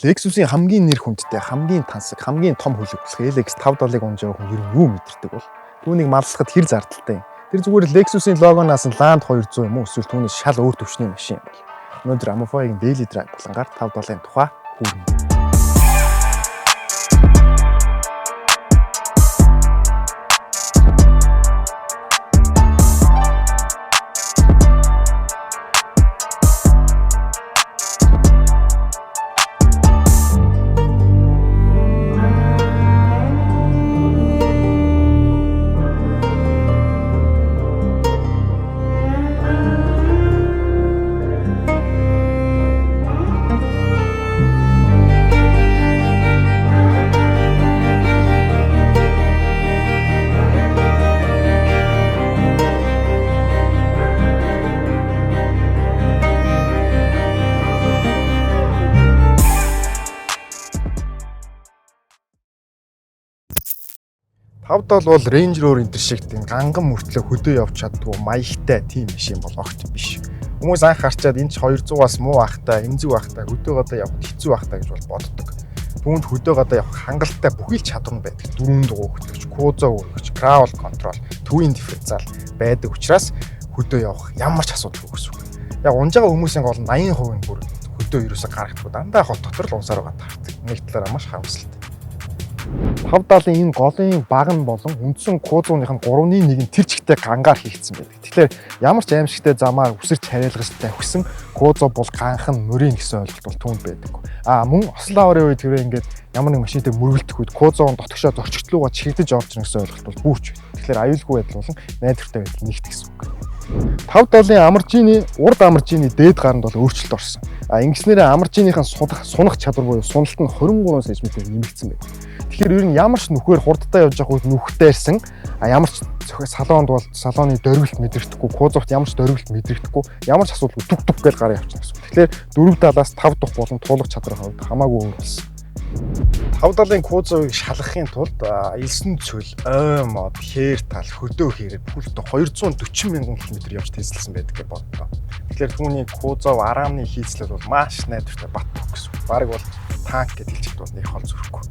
Lexus-ийн хамгийн нэр хүндтэй, хамгийн тансаг, хамгийн том хөлөг болох LX 570-ыг унж явах хүн ер нь юу мэдэрдэг бол? Түүнийг маллахад хэр зардалтай юм? Тэр зүгээр Lexus-ийн логоноос нь Land 200 юм уу эсвэл түүнээс шал өөр түвшний машин юм бол? Өнөөдөр Amofy-гийн Daily Drive булангаар 570-ын тухай хүүрнэ. Тавдал бол Range Rover энэ төр шиг тийм ганган мөртлөө хөдөө явж чаддгүй маягтай тийм машин бол огт биш. Хүмүүс анх харчаад энэ ч 200-аас муу ахтай, эмзэг ахтай, хөдөө гадаа явахад хэцүү ахтай гэж бол боддог. Түүнд хөдөө гадаа явах хангалттай бүхий л чадвар нь байдаг. Дөрвөн дугуй хөтлөгч, кузо өргөгч, crawl control, төвийн дифференциал байдаг учраас хөдөө явах ямар ч асуудалгүй гэсэн үг. Яг унж байгаа хүмүүсийн гол нь 80% нь бүр хөдөө ерөөсө гаргадаггүй. Дандаа хот дотор л унсаар байгаа таардаг. Нэг талаараа маш харамсалтай. 570-ын энэ голын баг нь болон үндсэн кузовных нь 3-ны 1 нь тэр чигтээ гангаар хийгдсэн байдаг. Тэгэхээр ямар ч аимшигтай замаар үсэрч хариалгаж тавьсан кузов бол ганхан мөрийн гэсэн ойлголт бол түүнд байдаг. А мөн осол аварын үед тэрээ ингээд ямар нэг машинтай мөргөлдөх үед кузовын дотгошоо зорчигдлууга чигдэж орж ирнэ гэсэн ойлголт бол бүрч байдаг. Тэгэхээр аюулгүй байдал болон найдвартай байдал нэгт гэсэн үг. 570-ын амаржины урд амаржины дээд гаранд бол өөрчлөлт орсон. А ингэснээрээ амаржиныхан сунах чадвар буюу суналт нь 23 см нэмэгдсэн байна. Тэгэхээр ер нь ямар ч нүхээр хурдтай явж байгаа үед нүхтайрсан а ямар ч салонд бол салоны дөрвөлт мэдрэгдэхгүй, кузовт ямар ч дөрвөлт мэдрэгдэхгүй, ямар ч асуудалгүй түк түк гэж гараа явчихна гэсэн. Тэгэхээр 470-аас 5 дахь болон туулах чадрын хувьд хамаагүй өөр болсон. 570-ын кузовыг шалгахын тулд элсэн цөл, ой мод, хээр тал, хөдөө хэрэг бүхэлдээ 240 мянган км явж тестэлсэн байдаг гэж бодлоо. Тэгэхээр түүний кузов араамны хийцлэл бол маш найдвартай бат бөх гэсэн. Бараг бол танк гэж хэлчихд бол нэг хол зүрхгүй.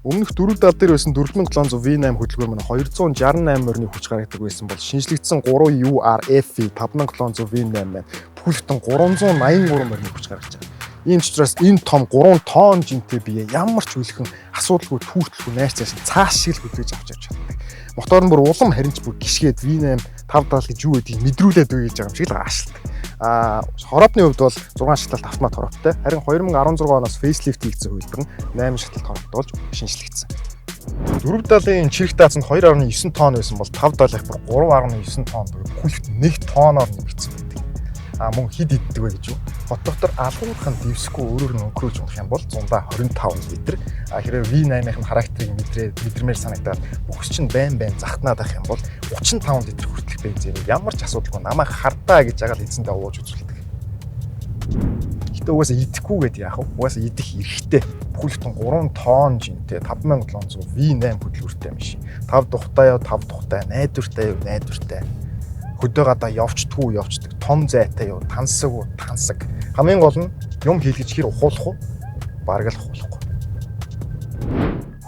Өмнөх 470 дээр байсан 4700 V8 хөдөлгөөр маань 268 морины хүч гаргадаг байсан бол шинжлэгдсэн 3 URF 5700 V8 маань бүхэлдэн 383 морины хүч гаргаж байгаа. Ийм ч учраас энэ том 3 тонн жинтэй бие ямар ч үлхэн асуудалгүй түүртлгүй найр цааш цааш шиг л хөдлөж авч явж чаддаг. Мотор нь бүр улам харин ч бүр гიშгээд V8 570 гэж юу гэдгийг мэдрүүлээд үе гэж байгаа юм шиг л аашилдаг. А хороопны хувьд бол 6 шатлалт автомат хорооптой. Харин 2016 оноос фейслифт хийгдсэн хувилбар нь 8 шатлалт хорооптой болж шинжлэгдсэн. 470-ын чирэг дац нь 2.9 тонн байсан бол 570-ах бүр 3.9 тонн буюу бүхэлд 1 тонноор нэмэгдсэн байдаг. А мөн хэд иддэг вэ гэж юу? Хот дотор алгуулах нь дэвсэхгүй өөрөөр нь өнгөрүүлж унах юм бол зундаа 25 литр. А хэрвээ V8-ийн характерыг мэдрэмээр санагдаад бүхс чинь байн байн захтнаад ах юм бол 35 литр хүртэлх бензинийг ямар ч асуудалгүй намайг хардаа гэж ягаал эзэндээ ууж үзүүлдэг. Гэтэ угаасаа идэхгүй гээд яах вэ? Угаасаа идэх эрхтэй. Бүхэлдэн 3 тонн жинтэй 5700 V8 хөдөлгөөртэй машин. 5 тухтай яв, 5 тухтай, найдвартай яв, найдвартай. Хөдөө гадаа явчдгүй явчдаг, том зайтай яв, тансаг уу, тансаг. Хамгийн гол нь юм хийлгэж хэр ухуулах уу? Бараг л ухуулахгүй.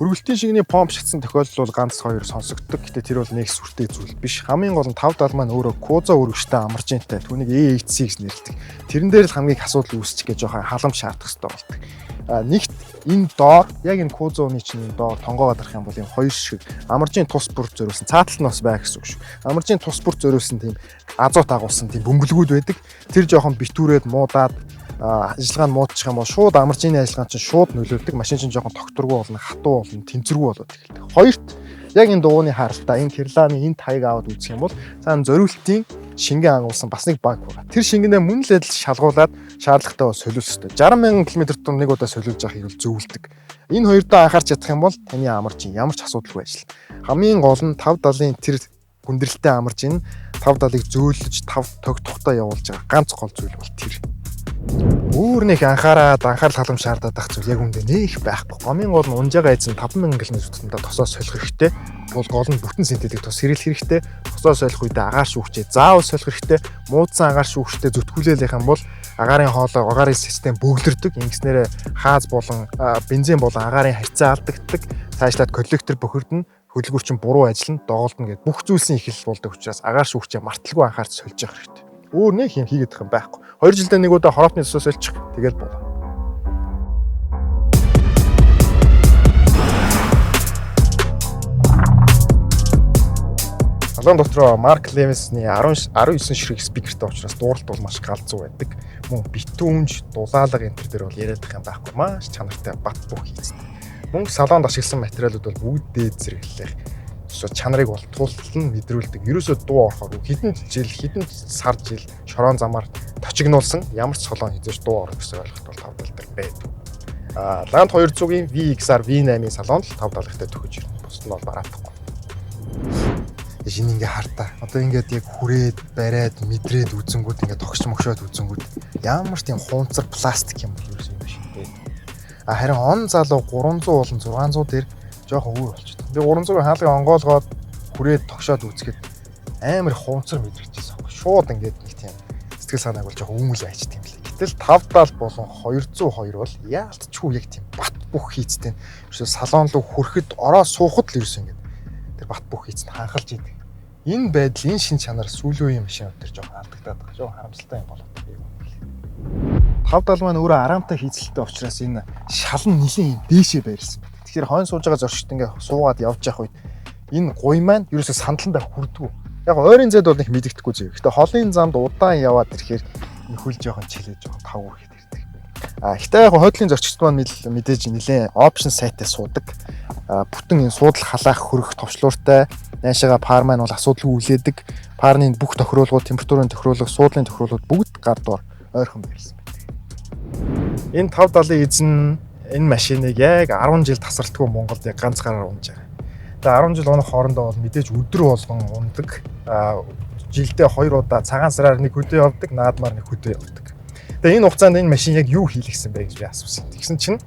Хөргөлтийн шигний помп шатсан тохиолдол бол ганц хоёр сонсогддог. Гэтэ тэр бол нэг сүртэй зүйл биш. Хамгийн гол нь 570 маань өөрөө кузо өргөжтэй амаржинтай. Түүнийг AHC гэж нэрлэдэг. Тэрэн дээр л хамгийн их асуудал үүсчих гэж жоохон халамж шаардах хэрэгтэй болдог. Нэгт энэ доор яг энэ кузоны чинь энэ доор тонгоогоо дарах юм бол энэ хоёр шиг амаржийн тус бүр зориулсан цааталт нь бас байх гэсэн үг шүү. Амаржийн тус бүр зориулсан тийм азот агуулсан тийм бөмбөлгүүд байдаг. Тэр жоохон битүүрээд муудаад ажиллагаа нь муудчих юм бол шууд амаржины ажиллагаа чинь шууд нөлөөлдөг. Машин чинь жоохон тогтворгүй болно, хатуу болно, тэнцвэргүй болоод эхэлдэг. Хоёрт яг энэ дугууны харалтаа энэ керланы энэ таяг аваад үзэх юм бол цаана зориултын шингэн агуулсан бас нэг баг байгаа. Тэр шингэнээ мөн л адил шалгуулад шаардлагатай бол солиулах ёстой. 60 мянган км тун нэг удаа солиулж явах хэрэг зөвлөдөг. Энэ хоёрдоо анхаарч чадах юм бол таны амаржин ямар ч асуудалгүй ажиллана. Хамгийн гол нь 570-ын тэр хүндрэлтэй амаржин 570-ыг зөөлөж 5 тогтхтой явуулж байгаа ганц гол зүйл бол тэр. Өөр нэг анхаарал халамж шаардаад ах зүйл яг үндэ нэх байхгүй. Гомын гол нь унжаага эзэн 5000 км тутамдаа тосоо солих хэрэгтэй. Бол гол нь бүтэн синтетик тос хэрэглэх хэрэгтэй. Тосоо солих үедээ агаар шүүгчээ заавал солих хэрэгтэй. Муудсан агаар шүүгчтэй зүтгүүлээлэх юм бол агаарын хоолой, агаарын систем бөглөрдөг. Ингэснээрээ хааз болон бензин болон агаарын харьцаа алдагддаг. Цаашлаад коллектор бохирдно, хөдөлгүүр чинь буруу ажиллана, доголдно гэд бүх зүйлсийн эхлэл болдог учраас агаар шүүгчээ марталгүй анхаарч сольж явах хэрэгтэй. Өөр нэг юм хийгээд их юм байхгүй. 2 жилдээ нэг удаа хороопны тосоо сольчих, тэгэл болоо. Салон дотроо Mark Levinson-ы 19 ширхэг спикертэй учраас дууралт бол маш галзуу байдаг. Мөн битүүмж, дулаалга энэ төр дээр бол яриад их юм байхгүй. Маш чанартай бат бөх хийцтэй. Мөн салонд ашигласан материалууд бол бүгд дээд зэрэглэлэх. Чанарыг бол тултал нь мэдрүүлдэг. Ерөөсөө дуу орохоор хэдэн жил, хэдэн сар жил шорон замаар точигнуулсан ямар ч салон хизээж дуу орно гэсэн ойлголт бол тав тал дээр байдаг. Land 200-ийн VXR V8-ийн салон л тав далагтай төхөж ирнэ. Бусд нь бол бараадахгүй. Шинэ ингээ хартаа. Одоо ингээд яг хүрээд, бариад, мэдрээд үзэнгүүд ингээд тогш могшоод үзэнгүүд ямар ч тийм хуунцар пластик юм бол ерөөсөө юм шиг байдаг. А харин он залуу 300 болон 600 дээр жоохон өөр болчиход. Би 300-ийн хаалгыг онгоолгоод хүрээд тогшоод үзэхэд амар хуунцар мэдрэгдчихсэн аахгүй. Шууд ингээд нэг тийм сэтгэл санааг бол жоохон үүмэл айчт юм лээ. Гэтэл 570 болон 202 бол яалтчгүй яг тийм бат бүх хийцтэй. Ерөөсөө салон руу хүрэхэд ороо суухад л ерөөсөө ингээд тэр бат бүх хийц нь ханхалж идэг. Энэ байдал, энэ шин чанар сүүлийн үеийн машинууд төр жоохон алдагдаад байгаа. Жоохон харамсалтай юм болоод байна. 570 маань өөрөө араамтай хийцэлтэй учраас энэ шал нь нэлийн дээшээ байрлсан байна. Тэгэхээр хойно сууж байгаа зорчигт ингээ суугаад явж явах үед энэ гуй маань ерөөсөө сандландаа хүрдэггүй. Яг ойрын зайд бол нэг мэдэгдэхгүй зөө. Гэтэ холын замд удаан яваад ирэхээр энэ хөл жоохон чилээ жоохон тав үрхэд ирдэг. А гэтээ яг хойдлын зорчигчд маань мэдээж нэлээд опшн сайтай суудаг. Бүтэн энэ суудал халаах хөрөх товчлууртай найшаага пар маань бол асуудалгүй үлээдэг. Парны бүх тохируулгууд, температурын тохируулга, суудлын тохируулгууд бүгд гар доор ойрхон байрлсан байдаг. Энэ 570-ын эзэн энэ машиныг яг 10 жил тасралтгүй Монголд яг ганцаараа унж байгаа. Тэгээ 10 жил унах хоорондоо бол мэдээж өдөр болгон унадаг. Жилдээ 2 удаа цагаан сараар нэг хөдөө явдаг, наадмаар нэг хөдөө явдаг. Тэгээ энэ хугацаанд энэ машин яг юу хийлгсэн бэ гэж би асуусан. Тэгсэн чинь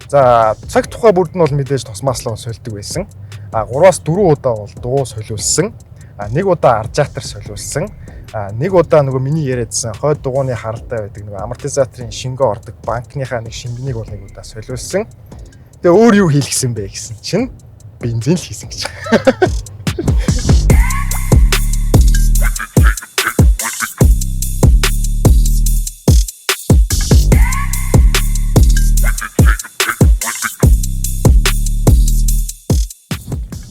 за цаг тухай бүрд нь бол мэдээж тос маслаа сольдог байсан. А 3-аас 4 удаа бол дуу солиулсан. А нэг удаа аржаатар солиулсан. А нэг удаа нөгөө миний яриадсан хойд дугууны харалтай байдаг нөгөө амортизаторын шингөө ордог банкныхаа нэг шингэнийг бол нэг удаа солиулсан. Тэгээ өөр юу хийлгсэн бэ гэсэн чинь бензин л хийсэн гэж.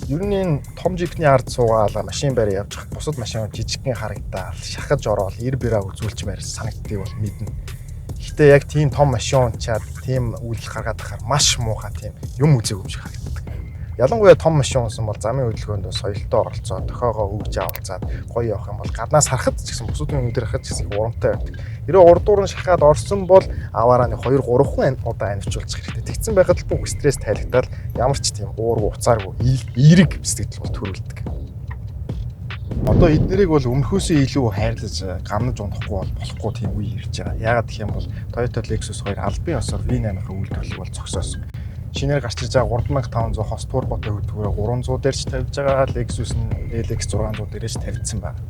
Ер нь энэ том джипний ард суугаал машин барь явж хат бусад машин жижигхэн харагдаал шахаж ороод ир бираа үзүүлчмээр санагддгийг бол мэднэ. Гэхдээ яг тийм том машин унчаад тийм үйлдэл гаргаад ахаар маш муухай тийм юм үзээгүй юм шиг харагддаг. Ялангуяа том машин унсан бол замын хөдөлгөөнд соёлтой оролцоод тохиогоо өгж авалцаад гоё явах юм бол гаднаас харахад ч гэсэн бусад хүн дээр харахад ч гэсэн их урамтай байдаг. Хэрвээ урд нь шахаад орсон бол аваараа нэг 2 3 хүн удаа анивчулчих хэрэгтэй. Тэгсэн байхад л бүх стресс тайлагдаад ямар ч тийм уургүй уцааргүй эерэг сэтгэл бол төрүүлдэг. Одоо эднэрийг бол өмнөхөөсөө илүү хайрлаж гамнаж унахгүй бол болохгүй тийм үе ирж байгаа. Яагаад гэх юм бол Toyota Lexus 2 албан ёсоор V8-ийн үйлдвэрлэлийг бол зогсоосон. Шинээр гарч ирж байгаа 3500 хос турботой хөдөлгөөрөө 300 дээр ч тавьж байгаа, Lexus нь LX 600 дээрээ ч тавьдсан байна.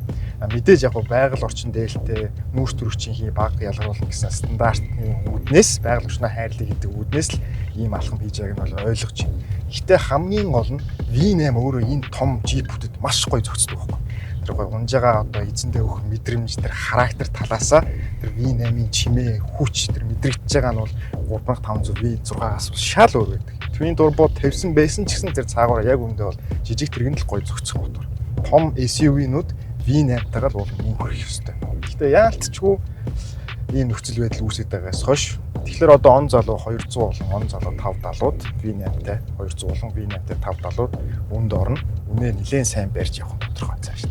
Мэдээж яг байгаль орчин дээлтэй нүүрс төрөгчийн баг ялгаруулна гэсэн стандартны үүднээс байгаль орчноо хайрлая гэдэг үүднээс л ийм алхам хийж байгааг нь бол ойлгож байна. Гэхдээ хамгийн гол нь V8 өөрөө энэ том джипүүдэд маш гоё зохицдог байхгүй. Тэр гоё унжаага одоо эзэндээ өгөх мэдрэмж, тэр характер талаасаа тэр V8-ийн чимээ, хүч тэр мэдрэгдэж байгаа нь бол 3500 V6-аас бол шал өөр байдаг. Twin Turbo тавьсан байсан ч гэсэн тэр цаагаараа яг үүндээ бол жижиг тэрэгэн л гоё зохицох мотор. Том SUV-нууд V8-тайгаа л бол мөнхөрөх ёстой. Гэхдээ яалтчгүй ийм нөхцөл байдал үүсээд байгаас хойш тэгэхээр одоо он залуу 200 болон он залуу 570-ууд V8-тай 200 болон V8-тай 570-ууд үнд орно. Үнэ нэлээд сайн барьж явах нь тодорхой цааш.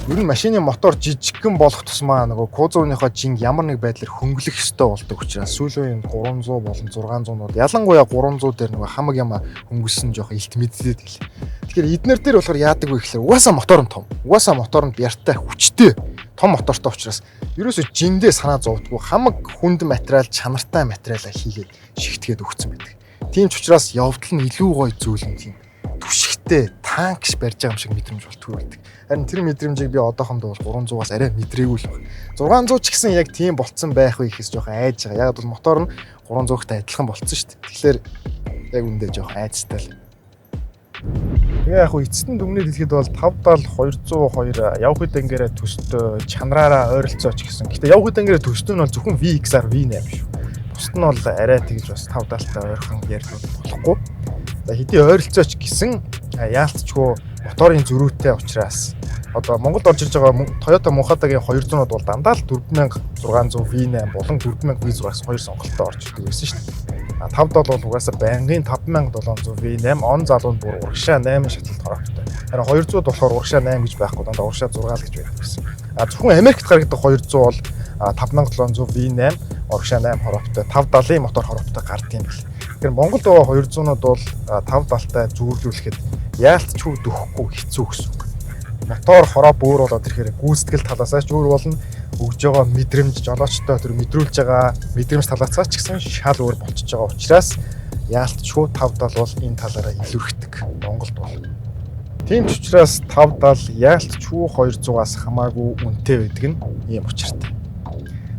Ер нь машины мотор жижигхэн болох тусмаа нөгөө кузовныхоо жинг ямар нэг байдлаар хөнгөлөх ёстой болдог учраас сүүлийн 300 болон 600-нууд ялангуяа 300 дээр нөгөө хамаг юм хөнгөлсөн жоох илт мэддээд гэлээ. Тэгэхээр эднэр дээр болохоор яадаг вэ гэхээр угаасаа мотор нь том. Угаасаа мотор нь бяртай хүчтэй. Том мотортой учраас ерөөсө жиндээ санаа зовдгоо, хамаг хүнд материал, чанартай материалаа хийгээд шигтгээд өгсөн байдаг. Тийм ч учраас явдал нь илүү гоё зүйл нь тийм түшигтэй танк ш барьж байгаа юм шиг мэдрэмж бол төрүүлдэг. Харин тэр мэдрэмжийг би одоохондоо бол 300-аас арай мэдрээгүй л байна. 600 ч гэсэн яг тийм болцсон байх вэ гэхээс жоохон айж байгаа. Яг бол мотор нь 300-тай адилхан болцсон шүү дээ. Тэгэхээр яг үндэ жоохон айцтай л. Тэгээ яг хуу эцэст нь дүгнээд хэлэхэд бол 570 202 явх хөдөнгөрөө төстэй, чанараараа ойролцоо ч гэсэн. Гэтэ явх хөдөнгөрөө төстэй нь бол зөвхөн VXR V8 шүү. Бусд нь бол арай тэгж бас 570-тай ойрхон ярьж болохгүй. За, хэдий ойролцоо ч гэсэн яалтчгүй моторын зөрүүтэй учраас одоо Монголд орж ирж байгаа Toyota Мунхадагийн 200-ууд бол дандаа л 4600 V8 болон 4000 V6 гэсэн хоёр сонголттой орж ирдэг байсан шүү дээ. А 570 бол угаасаа байнгын 5700 V8, он залуу нь бүр урагшаа 8 шатлалт хорооптой. Харин 200 болохоор урагшаа 8 гэж байхгүй, дандаа урагшаа 6 л гэж байдаг гэсэн. А зөвхөн Америкт гаргадаг 200 бол 5700 V8, урагшаа 8 хорооптой, 570-ын мотор хорооптой гардаг юм бэл. Тэгэхээр Монголд байгаа 200-ууд бол 570-тай зүүрлүүлэхэд яалтчгүй дөхөхгүй хэцүү гэсэн үг. Мотор хорооп өөр болоод ирэхээр гүйцэтгэл талаасаа ч өөр болно, өгж байгаа мэдрэмж, жолоочтой тэр мэдрүүлж байгаа мэдрэмж талаасаа ч гэсэн шал өөр болчихж байгаа учраас яалтчгүй 570 бол энэ талаараа илүүрхдэг Монголд бол. Тийм ч учраас 570 яалтчгүй 200-аас хамаагүй үнэтэй байдаг нь ийм учиртай.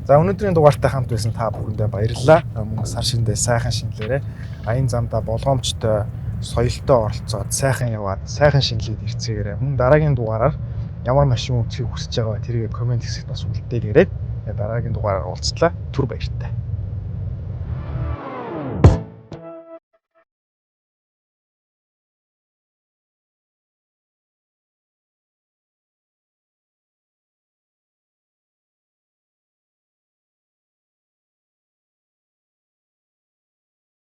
За, өнөөдрийн дугаартай хамт байсан та бүхэндээ баярлалаа. Мөн сар шиндээ сайхан шинэлээрээ аян замдаа болгоомжтой, соёлтой оролцоод, сайхан яваад, сайхан шинэлээд ирцгээгээрэй. Мөн дараагийн дугаараар ямар машин үзэхийг хүсэж байгаа вэ? Тэрийг comment хэсэгт бас үлдээгээрэй. Дараагийн дугаараар уулзлаа. Түр баяртай.